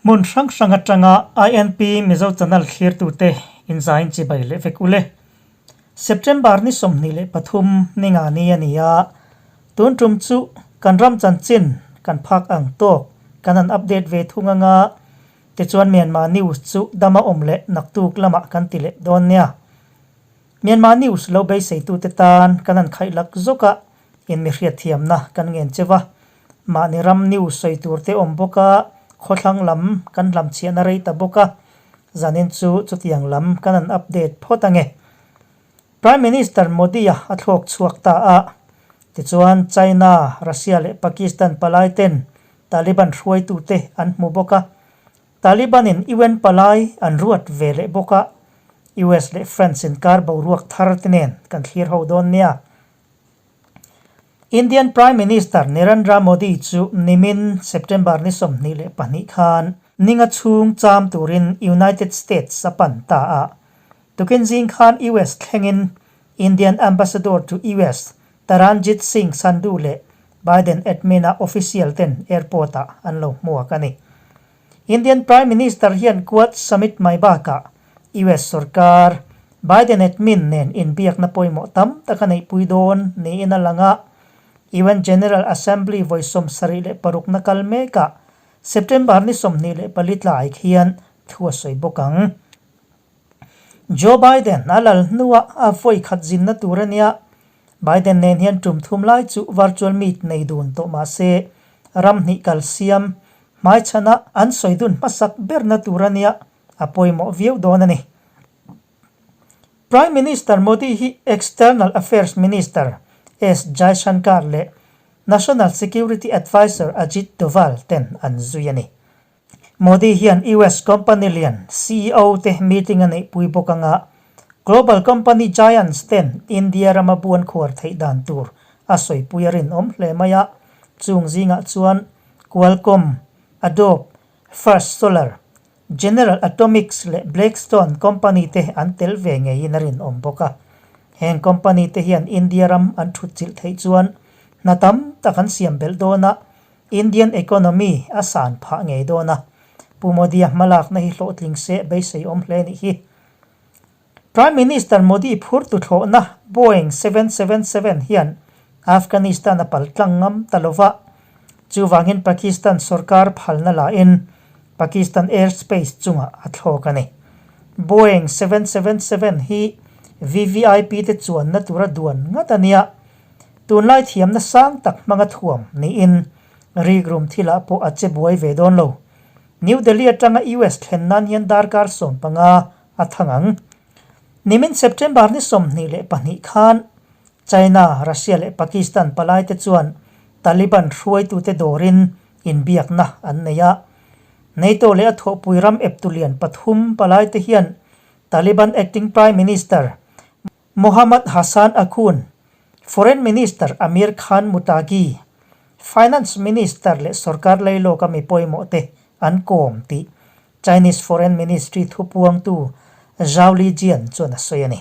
Hmun hrang hrang atanga INP Mizo Channel thlirtute inzain chibai leh vek ule. September ni 23 ni nga ni a ni a, tun tum chu kan ram chanchin kan phak ang tawk kan han update ve thung anga tichuan Myanmar news chu dama awm leh naktuk lamah kan ti leh dawn nia. Myanmar news lo beiseitute tan kan han khaih lak zawk a, in mi hriatthiamna kan ngen cheu a. Mahni ram news sawi tur te awm bawk a, khawthlang lam kan hlamchhiahna rei ta bawk a, zanin chu chutiang lam kan han update phawt ange. Prime Minister Modi-a a thlawk chhuak ta a, tichuan China, Russia leh Pakistan palai ten Taliban hruaitute an hmu bawk a, Taliban-in UN palai an ruat ve leh bawk a, US leh France inkar boruak thar te nen kan thlir ho dawn nia. Indian Prime Minister Narendra Modi chu nimin September ni 22 khan ninga chhung cham turin United States a pan ta a. Tukin zing khan US thlengin Indian Ambassador to US Taranjit Singh Sandhu leh Biden admin-a official ten airport-ah an lo hmuak a ni. Indian Prime Minister hian Quad Summit mai bakah US sorkar Biden admin nen inbiakna pawimawh tam tak a neihpui dawn niin a lang a. UN General Assembly vawi 76na kal mekah September ni 24 tlai khian thu a sawi bawk ang. Joe Biden a lal hnuah a vawi khat zinna tur a nia. Biden nen hian tum thum lai chu virtual meet nei dun tawh mah se, ram hnih kal siam hmaichhana an sawi dun hmasak berna tur a nia, a pawimawh viau dawn a ni. Prime Minister Modi hi External Affairs Minister S Jaishankar leh National Security Adviser Ajit Doval ten an zui a ni. Modi hian US company lian CEO te meeting a neihpui bawk anga global company giants ten India rama buan khuar theih dan tur a sawipui a rinawm hle mai a, chung zingah chuan Qualcomm, Adobe, First Solar, General Atomics leh Blackstone company te an tel ve ngeiin a rinawm bawk a. Heng company te hian India ram an thutchilh theih chuan hna tam tak an siam belh dawn a, Indian economy a san phah ngei dawn a, Pu Modi-a hmalakna hi hlawhtling se beisei awm hle nih hi. Prime Minister Modi phur tu thlawhna Boeing 777 hian Afghanistan a pal tlang ngam ta lo va, chuvangin Pakistan sorkar phalna lain Pakistan airspace chungah a thlawk a ni. Boeing 777 hi VVIP te chuanna tura duan ngat a nia. Tunlai thiamna sang tak hmanga thuam niin rikrum thilah pawh a che buai ve dawn lo. New Delhi atanga US thlen nan hian darkar 15 a thang ang. Nimin September ni 22 khan China, Russia leh Pakistan palaite chuan Taliban hruaitute dawrin inbiakna an nei a. NATO leh a thawhpui ram eptulian pathum palaite hian Taliban acting Prime Minister Mohammad Hassan Akhund, Foreign Minister Amir Khan Muttaqi, Finance Minister leh sorkar leilawka mi pawimawh te an kawm tih Chinese Foreign Ministry thupuangtu Zhao Lijian chuan a sawi a ni.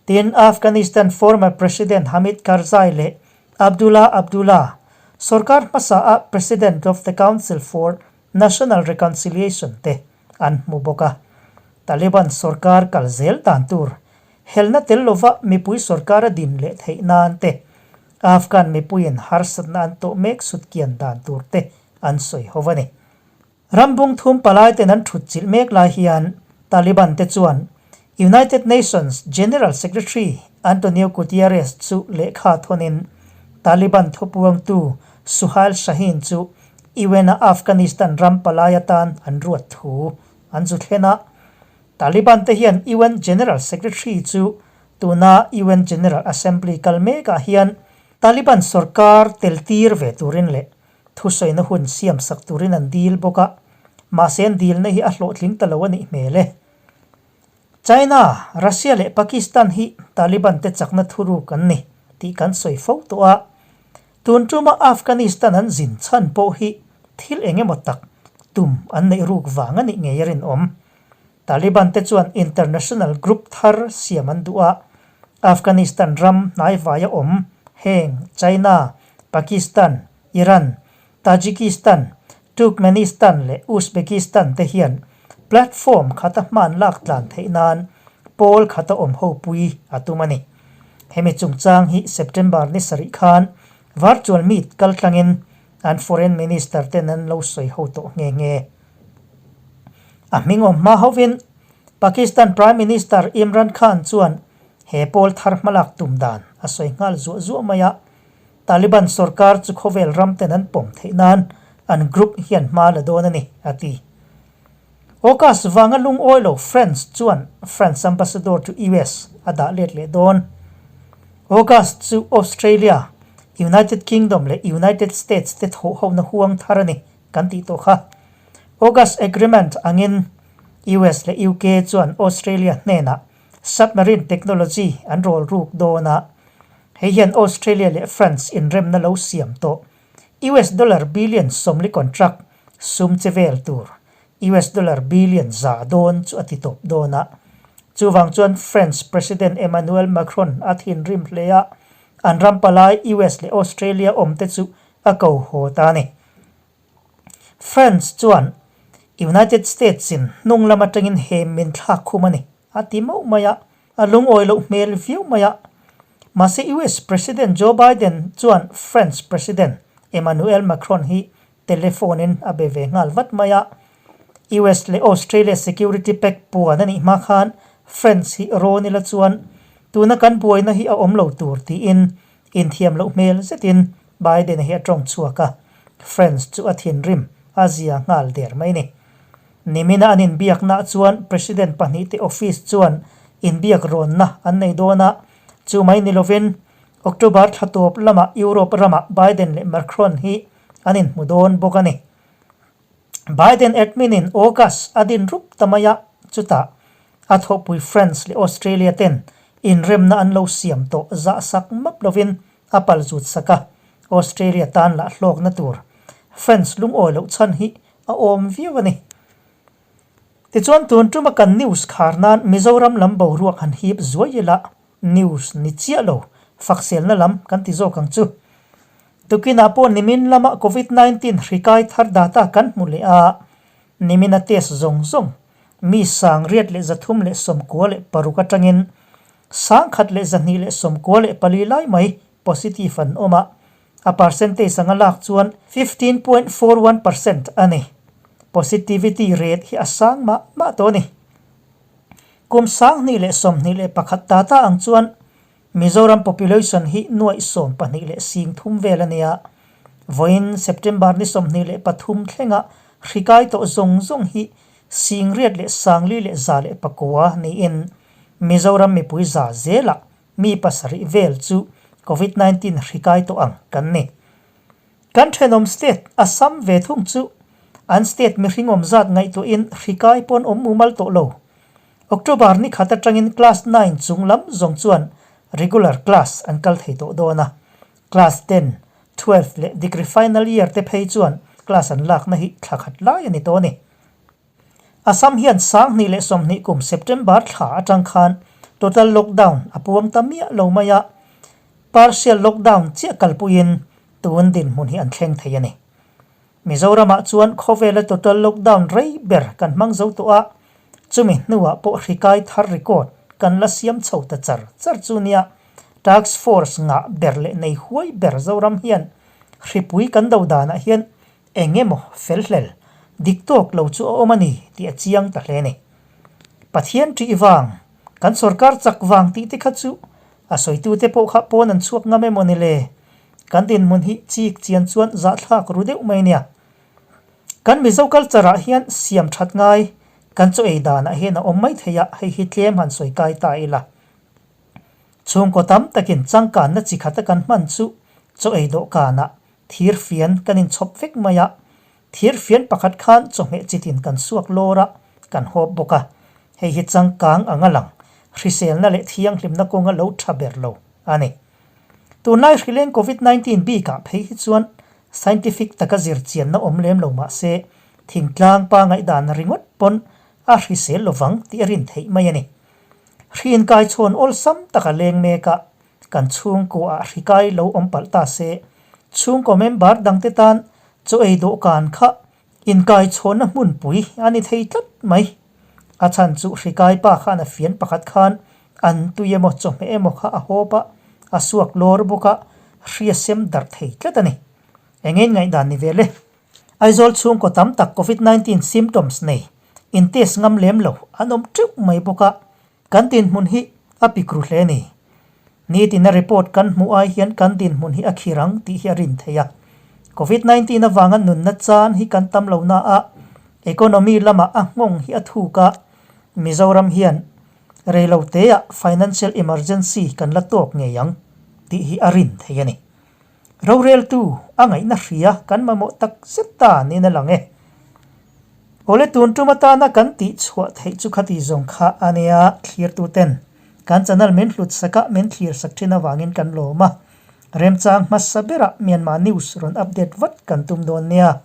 Tin, Afghanistan former President Hamid Karzai leh Abdullah Abdullah, sorkar hmasa a President of the Council for National Reconciliation te an hmu bawk a. Taliban sorkar kal zel dan tur helna tel lova mipui sorkar a din leh theih nan te, Afghan mipuiin harsatna an tawh mek sutkian dan tur te an sawi ho a ni. Rambung thum palai ten an thut chilh mek lai hian Taliban te chuan United Nations General Secretary Antonio Guterres chu lehkha thawnin Taliban thupuangtu Suhail Shaheen chu UN-a Afghanistan ram palai atan an ruat thu an zu thlen a. Taliban te hian UN General Secretary chu tuna UN General Assembly kal mekah hian Taliban sorkar tel tir ve turin leh thusawina hun siam sak turin an dil bawk a, mahse an dilna hi a hlawhtling ta lo a nih hmel e. China, Russia leh Pakistan hi Taliban te chakna thuruk an ni tih kan sawi fo tawh a, tun tuma Afghanistan an zin chhan pawh hi thil eng emaw tak tum an neih ruk vang a nih ngei a rinawm. Taliban te chuan international group thar siam an duh a, Afghanistan ram hnaivaia awm heng China, Pakistan, Iran, Tajikistan, Turkmenistan leh Uzbekistan te hian platform khata hman lak tlan theih nan pawl khata awm ho pui a tum a ni. Hemi chungchang hi September ni sarih khan virtual meet kaltlangin an foreign minister ten an lo sawi ho tawh nghe nghe. A hming awm hma hovin Pakistan Prime Minister Imran Khan chuan he pawl thar hmalak tum dan a sawi nghal zuah zuah mai a. Taliban sorkar chu khawvel ram ten an pawm theih nan an group hian hma la dawn a ni, a ti. August vanga lungawi lo France chuan France ambassador to US a dah let leh dawn. August chu Australia, United Kingdom leh United States te thawhhona huang thar a ni kan tih tawh kha. August Agreement angin US leh UK chuan Australia hnenah submarine technology an rawl ruk dawn a, Hei hian Australia leh France inremna lo siam tawh US dollar billion 40 contract sum che vel tur US dollar billion 100 dawn chu a ti tawp dawn a. Chuvang chuan France President Emmanuel Macron a thinrim hle a, an ram palai US leh Australia awmte chu a ko haw ta a ni. France chuan United States in hnung lam atangin hem min thlak khum a ni, a ti mauh mai a, a lungawi loh hmel viau mai a. Mahse US President Joe Biden chuan France President Emmanuel Macron hi telephone in a be ve nghal vat mai a. US leh Australia Security Pact puan a nih hma khan France hi rawn ila chuan tuna kan buaina hi a awm lo tur tiin Inthiam loh hmel zetin Biden-a hi a tawng chhuak a, France chu a thinrim a zia nghal der mai ni. Nimina an inbiaknaah chuan President pahnihte office chuan inbiak rawnna an nei dawn a, chu mai ni lovin October thla tawp lamah Europe ramah Biden leh Macron hi an inhmu dawn bawk a ni. Biden admin in August a din rup ta mai a, chutah a thawhpui France leh Australia ten inremna an lo siam tawh zah sak map lovin a pal zut sak a, Australia tan lah hlawkna tur France lungawi loh chhan hi a awm viau a ni. Tichuan tun tuma kan news khar nan Mizoram lam boruak han hip zuai ila news ni chiah lo fakselna lam kan ti zawk ang chu. Tukinah pawh nimin lama Covid 19 hri kai thar data kan hmu leh a, nimina test zawng zawng mi 1396 atangin 1224 lai mai positive an awm a, a percentage anga lak chuan 15.41% a ni. Positivity rate hi a sang mah mah tawh a ni. Kum 2021 data ang chuan Mizoram population hi nuaih 12 leh 30 vel a nia. Vawiin September ni 23 thlenga hri kai tawh zawng zawng hi 8,409 niin Mizoram mipui za zelah mi pasarih vel chu Covid 19 hri kai tawh ang kan ni. Kan thenawm state Assam ve thung chu an state mihring awm zat ngaihtuahin hri kai pawn awm mumal tawh lo. October ni khat atangin class nine chung lam zawng chuan regular class an kal thei tawh dawn a, class ten, 12 leh degree final year te phei chuan class an lakna hi thla khat lai a ni tawh a ni. Assam hian 2020 kum September thla atang khan total lockdown a puang ta miah lo mai a, partial lockdown chiah kalpuiin tun dinhmun hi an thleng thei a ni. Mizoramah chuan khawvela total lockdown rei ber kan hmang zo tawh a, chumi hnuah pawh hri kai thar record kan la siam chho ta char char chu nia. Task force ngah ber leh nei huai ber Zoram hian hripui kan do danah hian eng emaw fel hlel dik tawk lo chu a awm a ni tih a chiang ta hle a ni. Pathian ṭih vang, kan sorkar chak vang tih te kha chu a sawitute pawh kha pawn an chhuak ngam emaw ni le? Kan dinhmun hi chik chian chuan zahthlak ru deuh mai nia. Kan Mizo culture ah hian siam that ngai kan chaw ei danah hian a awm mai thei a, hei hi tlem han sawi kai ta ila. Chhungkaw tam takin changkanna chi khata kan hman chu chaw ei dawhkanah thir fian kan inchhawp vek mai a, thir fian pakhat khan chawhmeh chitin kan suak lawr a, kan hawp bawk a. Hei hi changkang anga lang, hriselna leh thianghlimna kawnga lo tha ber lo a ni. Tunlai hrileng Covid 19 bikah phei hi chuan scientific taka zir chianna awm lem lo mah se, thingtlang pa ngaihdan ringawt pawn a hrisel lovang tih a rin theih mai a ni. Hri inkaichhawn awlsam taka leng mek a, kan chhungkuaah hri kai lo awm palh ta se, chhungkaw member dangte tan chaw ei dawhkan kha. Inkaichhawnna hmunpui a ni thei tlat mai. A chhan chu hrikai pa khan a fian pakhat khan an tui emaw chawhmeh emaw kha a hawp a, a suak lawr bawk a, hri a sem darh thei tlat a ni. Eng nge ngaihdan ni vel e? Aizawl chhungkaw tam tak Covid 19 symptoms nei in test ngam lem lo an awm teuh mai bawk a, kan dinhmun hi a pik ru hle a ni. Nitina report kan hmuh ai hian kan dinhmun hi a khir ang tih hi a rin theih a. Covid 19 avanga nunna chan hi kan tam lo na a, economy lamah a nghawng hi a thuk a, Mizoram hian reiloteah financial emergency kan la tawk ngei ang tih hi a rin theih a ni. Roreltu a ngaihna hria kan mamawh tak zet ta niin a lang e. Awle tun tum atana kan tih chhuah theih chu khati zawng kha a nia thlirtuten kan channel min hlut sak a min thlir sak thin avangin kan lawm a. Remchang hmasa berah Myanmar news rawn update vat kan tum dawn nia.